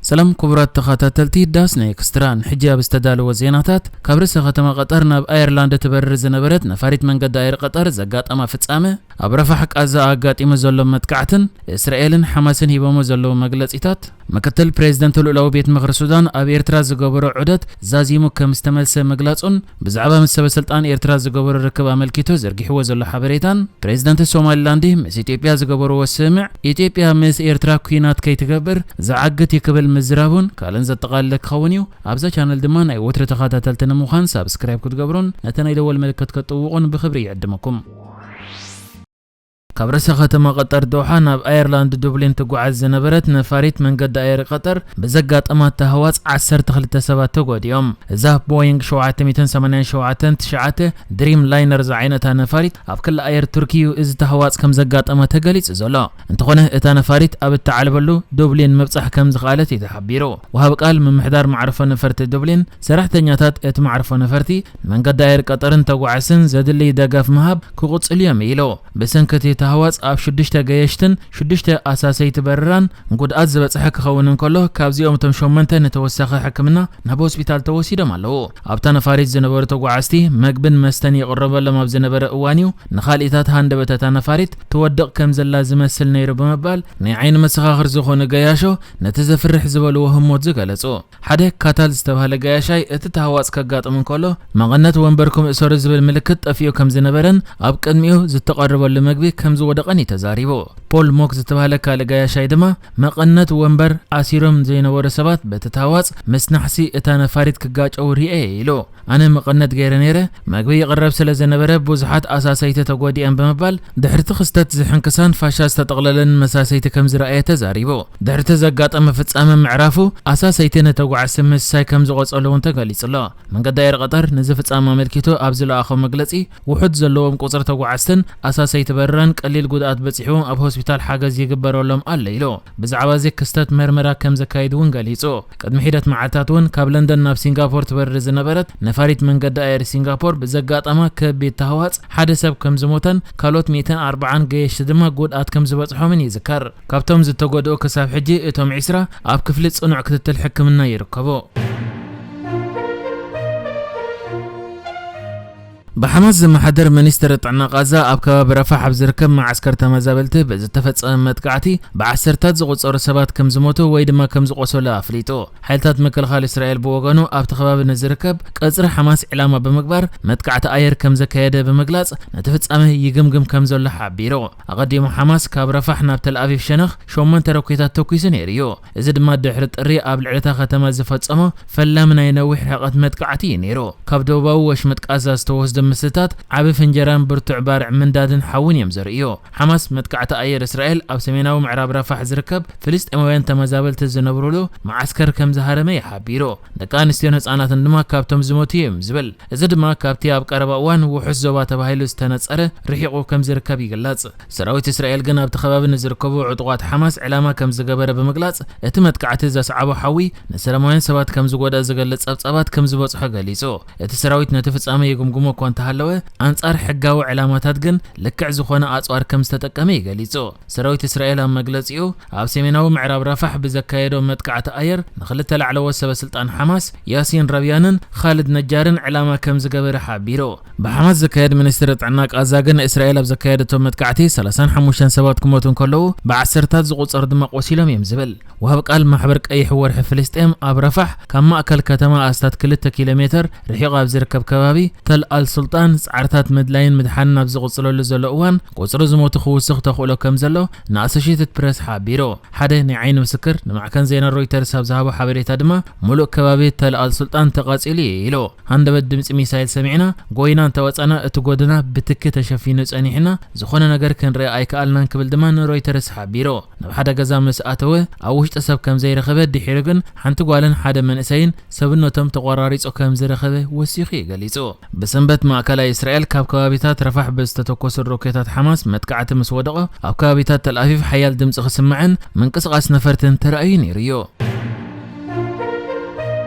ሰላም ክቡራት ተኸታተልቲ ዳስ ናይ ኤክስትራ፣ ንሕጂ ኣብ ዝተዳለወ ዜናታት፣ ካብ ርእሰ ከተማ ቀጠር ናብ ኣየርላንድ ትበርር ዝነበረት ነፋሪት መንገዲ ኣየር ቀጠር ዘጋጠማ ፍጻመ፣ ኣብ ረፋሕ ቃዛ ኣጋጢሙ ዘሎ መጥቃዕትን እስራኤልን ሓማስን ሂቦሞ ዘለዉ መግለጺታት፣ ምክትል ፕሬዝደንት ልኡላዊ ቤት ምኽሪ ሱዳን ኣብ ኤርትራ ዝገበሮ ዑደት ዛዚሙ ከም ዝተመልሰ ምግላጹን፣ ብዛዕባ ምስ ሰበ ስልጣን ኤርትራ ዝገበሮ ርክብ ኣመልኪቱ ዘርጊሕዎ ዘሎ ሓበሬታን፣ ፕሬዝደንት ሶማሊላንድ ምስ ኢትዮጵያ ዝገበርዎ ስምምዕ፣ ኢትዮጵያ ምስ ኤርትራ ኲናት ከይትገብር ዝዓግት እዩ ክብል ምዝራቡን ካልእን ዘጠቓለለ ክኸውን እዩ። ኣብዛ ቻነል ድማ ናይ ወትሪ ተኸታተልቲ ንምዃን ሳብስክራይብ ክትገብሩን ነቲ ናይ ደወል ምልክት ክትጥውቑን ብኽብሪ ይዕድመኩም። ካብ ርእሰ ከተማ ቀጠር ዶሓ ናብ ኣየርላንድ ዱብሊን ትጓዓዝ ዝነበረት ነፋሪት መንገዲ ኣየር ቀጠር ብዘጋጠማ ተህዋጽ ዓሰርተ ክልተ ሰባት ተጎዲኦም። እዛ ቦይንግ ሸውዓተ ሚእትን ሰማንያን ሸውዓተን ትሽዓተ ድሪም ላይነር ዝዓይነታ ነፋሪት ኣብ ክሊ ኣየር ቱርኪ እዩ እዚ ተህዋጽ ከም ዘጋጠማ ተገሊጹ ዘሎ። እንተኾነ እታ ነፋሪት ኣብ እተዓልበሉ ዱብሊን ምብጻሕ ከም ዝኸኣለት እዩ ተሓቢሩ። ወሃቢ ቃል ምምሕዳር ማዕርፎ ነፈርቲ ዱብሊን፣ ሰራሕተኛታት እቲ ማዕርፎ ነፈርቲ መንገዲ ኣየር ቀጠርን ተጓዓዝትን ዘድሊ ደገፍ ምሃብ ክቕጽሉ እዮም ኢሉ። ብሰንኪ እቲ ተህዋጽ ኣብ ሽዱሽተ ገየሽትን ሽዱሽተ ኣሳሰይቲ በረራን ጉድኣት ዝበጽሐ ክኸውን እንከሎ፣ ካብዚኦም እቶም ሸሞንተ ንተወሳኺ ሕክምና ናብ ሆስፒታል ተወሲዶም ኣለዉ። ኣብታ ነፋሪት ዝነበሩ ተጓዓዝቲ መግብን መስተን ይቕረበሎም ኣብ ዝነበረ እዋን እዩ ንኻልኢታት ሃንደበት እታ ነፋሪት ትወድቕ ከም ዘላ ዝመስል ነይሩ ብምባል፣ ናይ ዓይኒ መሰኻኽር ዝኾኑ ገያሾ ነቲ ዘፍርሕ ዝበልዎ ህሞት ዝገለጹ። ሓደ ካታል ዝተባህለ ገያሻይ፣ እቲ ተሃዋጽ ከጋጥም እንከሎ፣ መቐነት ወንበርኩም እሰሩ ዝብል ምልክት ጠፊኡ ከም ዝነበረን ኣብ ቅድሚኡ ዝተቐረበሉ መግቢ ከም ዝወደቐን እዩ ተዛሪቡ። ፖል ሞክ ዝተባህለ ካልእ ገያሻይ ድማ፣ መቐነት ወንበር ኣሲሮም ዘይነበሩ ሰባት በቲ ተሃዋጽ ምስ ናሕሲ እታ ነፋሪት ክጋጨው ርኤ ኢሉ። ኣነ መቐነት ገይረ ነይረ፣ መግቢ ይቕረብ ስለ ዝነበረ ብዙሓት ኣሳሰይቲ ተጎዲኦም ብምባል፣ ድሕርቲ ክስተት ዝሕንክሳን ፋሻ ዝተጠቕለለን መሳሰይቲ ከም ዝረኣየ ተዛሪቡ። ድሕርቲ ዘጋጠመ ፍጻመ ምዕራፉ፣ ኣሳሰይቲ ንተጓዓዝቲ ምስሳይ ከም ዝቐጸሉ እውን ተገሊጹ ኣሎ። መንገዲ ኣየር ቀጠር ነዚ ፍጻመ ኣመልኪቱ ኣብ ዝለኣኾ መግለጺ፣ ውሑድ ዘለዎም ቁጽሪ ተጓዓዝትን ኣሳሰይቲ በረራን ቀሊል ጉድኣት በጺሕዎም ኣብ ሆስፒታል ሓገዝ ይግበረሎም ኣሎ ኢሉ። ብዛዕባ እዚ ክስተት መርመራ ከም ዘካይድ እውን ገሊጹ። ቅድሚ ሒደት መዓልታት እውን ካብ ለንደን ናብ ሲንጋፖር ትበርር ዝነበረት ነፋሪት መንገዲ ኣየር ሲንጋፖር ብዘጋጠማ ከቢድ ተሃዋጽ ሓደ ሰብ ከም ዝሞተን ካልኦት ሚእትን ኣርባዓን ገየሽቲ ድማ ጉድኣት ከም ዝበጽሖምን ይዝከር። ካብቶም ዝተጎድኡ ክሳብ ሕጂ እቶም ዒስራ ኣብ ክፍሊ ጽኑዕ ክትትል ሕክምና ይርከቡ። ብሓማስ ዝመሓደር ሚኒስትሪ ጥዕና ቃዛ ኣብ ከባቢ ረፋሕ ኣብ ዝርከብ መዓስከር ተመዛበልቲ ብዝተፈጸመ መጥቃዕቲ ብዓሰርታት ዝቑጸሩ ሰባት ከም ዝሞቱ ወይ ድማ ከም ዝቖሰሉ ኣፍሊጡ። ሓይልታት ምክልኻል እስራኤል ብወገኑ ኣብቲ ከባቢ ንዝርከብ ቀጽሪ ሓማስ ዕላማ ብምግባር መጥቃዕቲ ኣየር ከም ዘካየደ ብምግላጽ ነቲ ፍጻመ ይግምግም ከም ዘሎ ሓቢሩ። ኣቐዲሙ ሓማስ ካብ ረፋሕ ናብ ተልኣቪቭ ሸነኽ ሸሞንተ ሮኬታት ተኲሱ ነይሩ እዩ። እዚ ድማ ድሕሪ ጥሪ ኣብ ልዕሊ እታ ከተማ ዝፈጸሞ ፈላሚ ናይ ነዊሕ ርሕቀት መጥቃዕቲ እዩ ነይሩ። ካብ ደቡባዊ ወሽመጥ ቃዛ ዝተወስዱ ምስልታት ዓቢ ፍንጀራን ብርቱዕ ባርዕ ምንዳድን ሓውን እዮም ዘርእዩ። ሓማስ መጥቃዕቲ ኣየር እስራኤል ኣብ ሰሜናዊ ምዕራብ ራፋሕ ዝርከብ ፍልስጤማውያን ተመዛበልቲ ዝነብሩሉ መዓስከር ከም ዝሃረመ እዩ ሓቢሩ። ደቂ ኣንስትዮን ህጻናትን ድማ ካብቶም ዝሞቱ እዮም ዝብል። እዚ ድማ ካብቲ ኣብ ቀረባ እዋን ውሑስ ዞባ ተባሂሉ ዝተነጸረ ርሒቑ ከም ዝርከብ ይግለጽ። ሰራዊት እስራኤል ግን ኣብቲ ከባቢ ንዝርከቡ ዕጡቓት ሓማስ ዕላማ ከም ዝገበረ ብምግላጽ፣ እቲ መጥቃዕቲ ዘስዓቦ ሓዊ ንሰላማውያን ሰባት ከም ዝጎድኣ ዝገልጽ ጸብጻባት ከም ዝበጽሖ ገሊጹ። እቲ ሰራዊት ነቲ ፍጻመ ይግምግሞ እኳ እንተሃለወ፣ ኣንጻር ሕጋዊ ዕላማታት ግን ልክዕ ዝኾነ ኣጽዋር ከም ዝተጠቀመ እዩ ገሊጹ። ሰራዊት እስራኤል ኣብ መግለጺኡ፣ ኣብ ሰሜናዊ ምዕራብ ራፋሕ ብዘካየዶ መጥቃዕቲ ኣየር ንኽልተ ላዕለዎት ሰበ ስልጣን ሓማስ፣ ያሲን ረብያንን ኻልድ ነጃርን ዕላማ ከም ዝገበረ ሓቢሩ። ብሓማስ ዝካየድ ሚኒስትሪ ጥዕና ቃዛ ግን፣ እስራኤል ኣብ ዘካየደቶ መጥቃዕቲ ሰላሳን ሓሙሽተን ሰባት ክሞቱ እንከለዉ፣ ብዓሰርታት ዝቑጸሩ ድማ ቆሲሎም እዮም ዝብል። ወሃብ ቃል ማሕበር ቀይሕ ወርሒ ፍልስጤም ኣብ ረፋሕ ካብ ማእከል ከተማ ኣስታት ክልተ ኪሎ ሜተር ርሒቑ ኣብ ዝርከብ ከባቢ ተል ኣል ሱልጣን ጻዕርታት ምድላይን ምድሓንን ኣብ ዝቕጽለሉ ዘሎ እዋን፣ ቁጽሪ ዝሞቱ ክውስኽ ተኽእሎ ከም ዘሎ ንኣሶሼትድ ፕረስ ሓቢሩ። ሓደ ናይ ዓይኒ ምስክር ንማዕከን ዜና ሮይተርስ ኣብ ዝሃቦ ሓበሬታ ድማ፣ "ሙሉእ ከባቢ ተል ኣል ሱልጣን ተቓጺሉ እዩ" ኢሉ። "ሃንደበት ድምጺ ሚሳይል ሰሚዕና፣ ጎይና እንተወጻና እቲ ጎደና ብትኪ ተሸፊኑ ጸኒሕና፣ ዝኾነ ነገር ክንርኢ ኣይከኣልናን" ክብል ድማ ንሮይተርስ ሓቢሩ። ናብ ሓደ ገዛ ምስ ኣተወ ኣብ ውሽጢ ሰብ ከም ዘይረኸበ፣ ድሒሩ ግን ሓንቲ ጓልን ሓደ መንእሰይን ሰብነቶም ተቆራሪጹ ከም ዝረኸበ ወሲኹ እዩ ገሊጹ። ብሰንበት ማእከላይ እስራኤል ካብ ከባቢታት ረፋሕ ብዝተተኮሱ ሮኬታት ሓማስ መጥቃዕቲ ምስ ወደቐ፣ ኣብ ከባቢታት ተልኣቪቭ ሓያል ድምጺ ክስማዕን ምንቅስቓስ ነፈርትን ተራእዩ ነይሩ እዩ።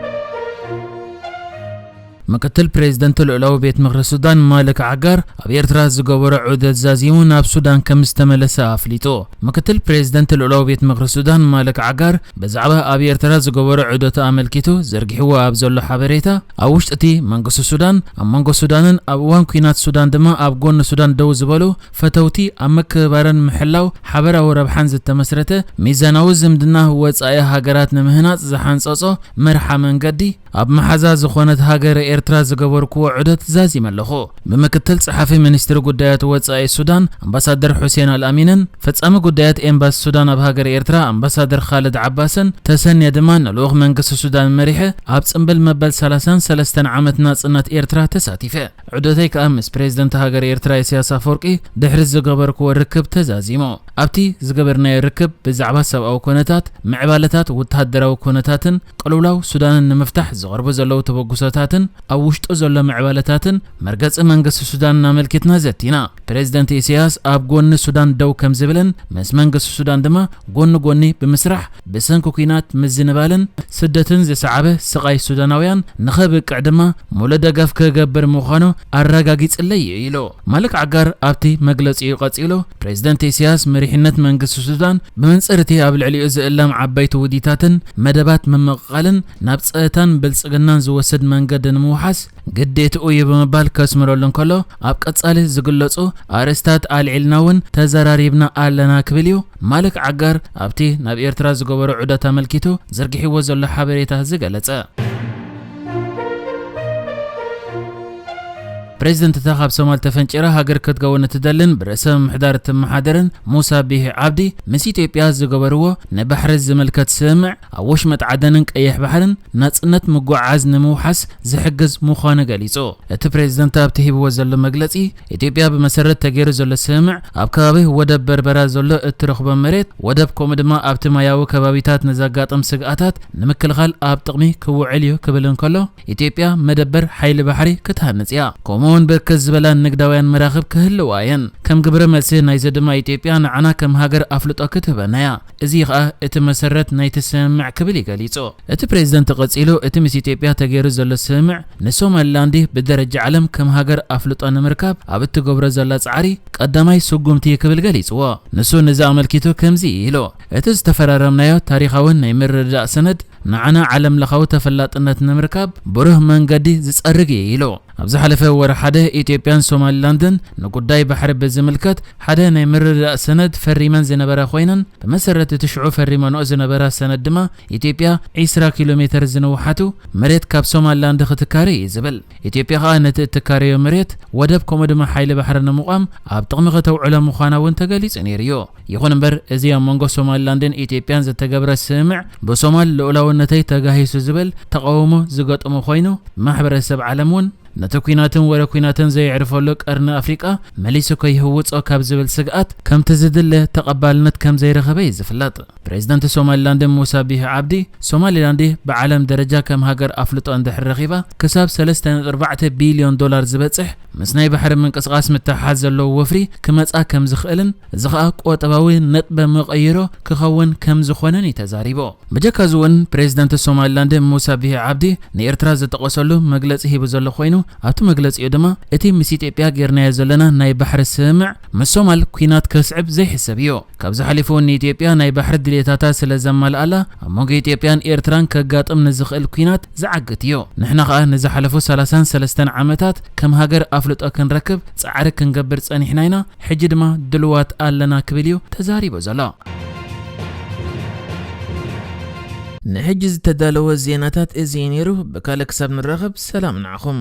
ምክትል ፕሬዝደንት ልኡላዊ ቤት ምኽሪ ሱዳን ማልክ ዓጋር ኣብ ኤርትራ ዝገበሮ ዑደት ዛዚሙ ናብ ሱዳን ከም ዝተመለሰ ኣፍሊጡ። ምክትል ፕሬዝደንት ልኡላዊ ቤት ምኽሪ ሱዳን ማልክ ዓጋር ብዛዕባ ኣብ ኤርትራ ዝገበሮ ዑደቱ ኣመልኪቱ ዘርጊሕዎ ኣብ ዘሎ ሓበሬታ፣ ኣብ ውሽጢ እቲ መንግስቲ ሱዳን፣ ኣብ መንጎ ሱዳንን ኣብ እዋን ኲናት ሱዳን ድማ ኣብ ጎኒ ሱዳን ደው ዝበሉ ፈተውቲ ኣብ ምክብባርን ምሕላው ሓበራዊ ረብሓን ዝተመስረተ ሚዛናዊ ዝምድና ወጻኢ ሃገራት ንምህናጽ ዝሓንጸጾ መርሓ መንገዲ ኣብ መሓዛ ዝኾነት ሃገረ ኤርትራ ዝገበርክዎ ዑደት ዛዚመ ኣለኹ። ብምክትል ጸሓፊ ሚኒስትሪ ጉዳያት ወጻኢ ሱዳን ኣምባሳደር ሑሴን ኣልኣሚንን ፈጻሚ ጉዳያት ኤምባሲ ሱዳን ኣብ ሃገረ ኤርትራ ኣምባሳደር ኻልድ ዓባስን ተሰንየ ድማ ንልኡኽ መንግስቲ ሱዳን መሪሐ ኣብ ጽምብል መበል ሰላሳን ሰለስተን ዓመት ናጽነት ኤርትራ ተሳቲፈ። ዑደተይ ከኣ ምስ ፕሬዝደንት ሃገረ ኤርትራ ኢሳያስ ኣፈወርቂ ድሕሪ ዝገበርክዎ ርክብ ተዛዚሙ። ኣብቲ ዝገበርናዮ ርክብ ብዛዕባ ሰብኣዊ ኩነታት፣ ምዕባለታት ወተሃደራዊ ኩነታትን ቅልውላው ሱዳንን ንምፍታሕ ዝቐርቡ ዘለዉ ተበግሶታትን ኣብ ውሽጡ ዘሎ ምዕባለታትን መርገጺ መንግስቲ ሱዳንን ኣመልኪትና ዘቲና። ፕሬዝደንት ኢሳያስ ኣብ ጎኒ ሱዳን ደው ከም ዝብልን ምስ መንግስቲ ሱዳን ድማ ጎኒ ጎኒ ብምስራሕ ብሰንኪ ኲናት ምዝንባልን ስደትን ዝሰዓበ ስቓይ ሱዳናውያን ንኸብቅዕ ድማ ሙሉእ ደገፍ ክገብር ምዃኑ ኣረጋጊጽለይ እዩ ኢሉ። ማልክ ዓጋር ኣብቲ መግለጺኡ ቀጺሉ፣ ፕሬዝደንት ኢሳያስ መሪሕነት መንግስቲ ሱዳን ብመንጽር እቲ ኣብ ልዕሊኡ ዝእለም ዓበይቲ ውዲታትን መደባት ምምቕቓልን ናብ ጸጥታን ብልጽግናን ዝወስድ መንገዲ ንምውሓስ ግዴትኡ እዩ ብምባል ከስምረሉ እንከሎ፣ ኣብ ቀጻሊ ዝግለጹ ኣርእስታት ኣልዒልና እውን ተዘራሪብና ኣለና ክብል እዩ ማልክ ዓጋር ኣብቲ ናብ ኤርትራ ዝገበሮ ዑደት ኣመልኪቱ ዘርጊሕዎ ዘሎ ሓበሬታ ዝገለጸ። ፕሬዝደንት እታ ካብ ሶማል ተፈንጪራ ሃገር ክትከውን እትደልን ብርእሰ ምምሕዳር እትመሓደርን ሙሳ ቢሂ ዓብዲ ምስ ኢትዮጵያ ዝገበርዎ ንባሕሪ ዝምልከት ስምምዕ ኣብ ወሽመጥ ዓደንን ቀይሕ ባሕርን ናጽነት ምጉዕዓዝ ንምውሓስ ዝሕግዝ ምዃኑ ገሊጹ። እቲ ፕሬዝደንት ኣብቲ ሂብዎ ዘሎ መግለጺ፣ ኢትዮጵያ ብመሰረት ተገይሩ ዘሎ ስምምዕ ኣብ ከባቢ ወደብ በርበራ ዘሎ እትረኽቦ መሬት ወደብ ከምኡ ድማ ኣብቲ ማያዊ ከባቢታት ንዘጋጥም ስግኣታት ንምክልኻል ኣብ ጥቕሚ ክውዕል እዩ ክብል እንከሎ፣ ኢትዮጵያ መደበር ሓይሊ ባሕሪ ክትሃንጽ እያ። ከምኡውን ብርክት ዝበላ ንግዳውያን መራኽብ ክህልዋ እየን። ከም ግብረ መልሲ ናይዚ ድማ ኢትዮጵያ ንዓና ከም ሃገር ኣፍልጦ ክትህበና እያ። እዚ ከኣ እቲ መሰረት ናይቲ ስምምዕ ክብል እዩ ገሊጹ። እቲ ፕሬዝደንት ቀጺሉ፣ እቲ ምስ ኢትዮጵያ ተገይሩ ዘሎ ስምምዕ ንሶማሊላንድ ብደረጃ ዓለም ከም ሃገር ኣፍልጦ ንምርካብ ኣብ እትገብሮ ዘላ ጻዕሪ ቀዳማይ ስጉምቲ እዩ ክብል ገሊጽዎ። ንሱ ነዚ ኣመልኪቱ ከምዚ ኢሉ፣ እቲ ዝተፈራረምናዮ ታሪኻውን ናይ ምርድዳእ ሰነድ ንዓና ዓለም ለኻዊ ተፈላጥነት ንምርካብ ብሩህ መንገዲ ዝጸርግ እዩ ኢሉ። ኣብ ዝሓለፈ ወርሒ ሓደ ኢትዮጵያን ሶማሊላንድን ንጉዳይ ባሕሪ ብዝምልከት ሓደ ናይ ምርድዳእ ሰነድ ፈሪመን ዝነበራ ኮይነን፣ ብመሰረት እቲ ሽዑ ፈሪመንኦ ዝነበራ ሰነድ ድማ ኢትዮጵያ ዒስራ ኪሎ ሜተር ዝንውሓቱ መሬት ካብ ሶማሊላንድ ክትካረ እዩ ዝብል። ኢትዮጵያ ከኣ ነቲ እትካረዮ መሬት ወደብ ከምኡ ድማ ሓይሊ ባሕሪ ንምቋም ኣብ ጥቕሚ ከተውዕሎ ምዃና እውን ተገሊጹ ነይሩ እዩ። ይኹን እምበር፣ እዚ ኣብ መንጎ ሶማሊላንድን ኢትዮጵያን ዝተገብረ ስምምዕ ብሶማል ልኡላውነተይ ተጋሂሱ ዝብል ተቓውሞ ዝገጠሞ ኮይኑ፣ ማሕበረሰብ ዓለም እውን ነቲ ኲናትን ወረ ኲናትን ዘየዕርፈሉ ቀርኒ ኣፍሪቃ መሊሱ ከይህውጾ ካብ ዝብል ስግኣት ከምቲ ዝድለ ተቐባልነት ከም ዘይረኸበ እዩ ዝፍለጥ። ፕሬዝደንት ሶማሊላንድ ሙሳ ቢሂ ዓብዲ፣ ሶማሊላንድ ብዓለም ደረጃ ከም ሃገር ኣፍልጦ እንድሕር ረኺባ፣ ክሳብ ሰለስተ ነጥቢ ኣርባዕተ ቢልዮን ዶላር ዝበጽሕ ምስ ናይ ባሕሪ ምንቅስቓስ ምትሕሓዝ ዘለዎ ወፍሪ ክመጻ ከም ዝኽእልን፣ እዚ ኸኣ ቁጠባዊ ነጥበ መቐይሮ ክኸውን ከም ዝኾነን እዩ ተዛሪቡ። ብጀካ እዚ እውን ፕሬዝደንት ሶማሊላንድ ሙሳ ቢሂ ዓብዲ ንኤርትራ ዝጠቐሰሉ መግለጺ ሂቡ ዘሎ ኮይኑ፣ ኣብቲ መግለጺኡ ድማ እቲ ምስ ኢትዮጵያ ጌርናዮ ዘለና ናይ ባሕሪ ስምምዕ ምስ ሶማል ኲናት ከስዕብ ዘይሕሰብ እዩ። ካብዚ ሓሊፉ እውን ንኢትዮጵያ ናይ ባሕሪ ድሌታታ ስለ ዘማልኣላ ኣብ መንጎ ኢትዮጵያን ኤርትራን ከጋጥም ንዝኽእል ኲናት ዝዓግት እዩ። ንሕና ኸኣ ንዝሓለፉ ሰላሳን ሰለስተን ዓመታት ከም ሃገር ኣፍልጦ ክንረክብ ጻዕሪ ክንገብር ጸኒሕና ኢና። ሕጂ ድማ ድልዋት ኣለና ክብል እዩ ተዛሪቡ ዘሎ። ንሕጂ ዝተዳለወ ዜናታት እዚ እዩ ነይሩ። ብካልእ ክሳብ ንራኸብ ሰላም ንዓኹም።